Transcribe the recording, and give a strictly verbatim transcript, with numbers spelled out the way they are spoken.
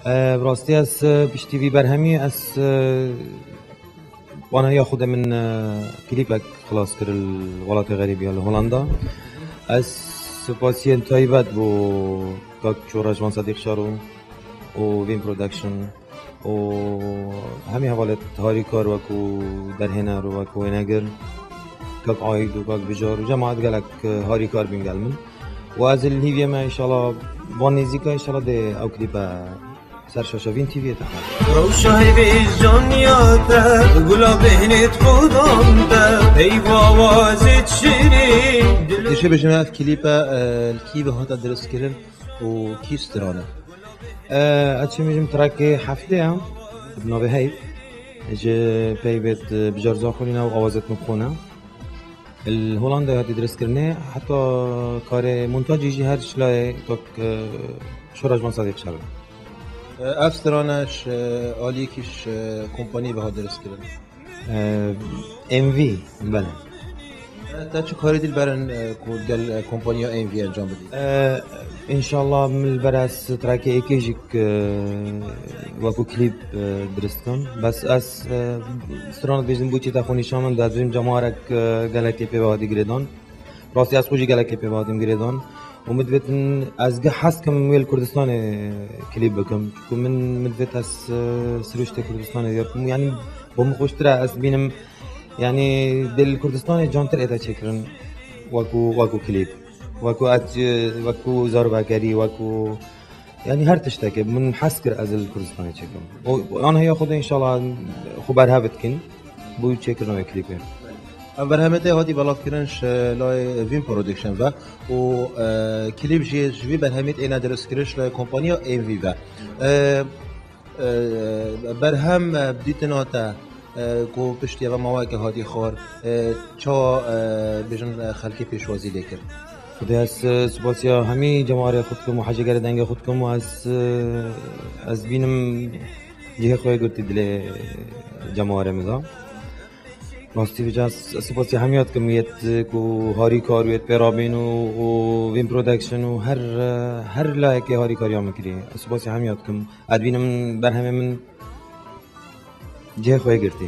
E, bi rastî ez, e, piştî vî berhemî ez, e, wana ya xwe de min, e, klîpek xilas kir li welatê xerîb ya li Holanda. Ez spasiyên taybet bo kak Çoreş Van Sedîq Şaro û Vîn Production û hemî hevalêt harîkar wekû derhêner û wekû wênegir, kak Aîd û kak Bijar û cemaet gelek, e, harîkar bîn gel min. Û ez li hîviyê me înşallah van nêzîka înşallah dê ew klîpe ser şaşa Vîn T V'yê te. Rewşa heyvê janiya te, gula bêhnê xwedan te, peyva wazê şirîn. Dişê bêjime ev klîpe, e, li kî ve hate diristkirin û kî strane? E, ez çi bêjim, trekê heftê ye, bi navê Heyv. Ji peybêt, e, Bijar Zaxolî ne û awazêt min xwe ne. Li Holandayê hatî diristkirinê, heta karê montajî jî her şilayê kak, e, Şoreş Van Sedîq Şaro. E, ev strane ji aliyekî ji, e, kompaniyê ve hat diristkirin? E, M V, bele. E, te çi karê dî li berin, e, ku gel, e, kompaniya M V encam bidî? E, înşallah min li ber ez trekê êkê jî, e, wekû klîp, e, dirist kim. Bes ez, e, strana dibêjim bo çi te xwe nîşan min, dibêjim cemawerek, e, gelekê pê ve hatî girêdan. Rastî ez xwe jî gelekê pê ve hatîm girêdan. Û min divêtin ez gi hez kim wê li Kurdistanê klîp bikim. Çunku min, min divêt ez, e, sirûştê Kurdistanê diyar bikim. Yanî bo min xweştir e ez bînim, yanî dê li Kurdistanê cantir ête çêkirin wekû, wekû klîp. Wekû ez, e, wekû zarvekerî, wekû Yanî her tiştekê min hez kir ez li Kurdistanê çêkim. Û an heya xwe de înşallah xwe berhev dikin. Bo çêkirina wê klîpê. Ev berhemê te hatî belavkirin ji layê Vîn Production ve û, e, klîp jî ji vî berhemê têne diristkirin ji layê kompaniya M V ve. E, e, berhem, e, bi dîtina te, e, ku piştî ve maweke hatî xwar, e, çawa, e, bêjin, e, xelkê pêşwazî lê kir? Xwedê ez, e, spasiya hemî cemawerê xwe dikim û hejêgerê dengê xwe dikim û ez, e, ez bînim cihê xwe yê girtî dilê cemawerê min de. Rastî vêca ez, ez spasiya hemiya dikim yêt, e, ku harîkar û yêt pê rabîn û, û Vîn Production û her, e, her layekê harîkariya min kirî. Ez spasiya hemiya dikim. Ez bînim berhemê min cihê xwe yê girtî.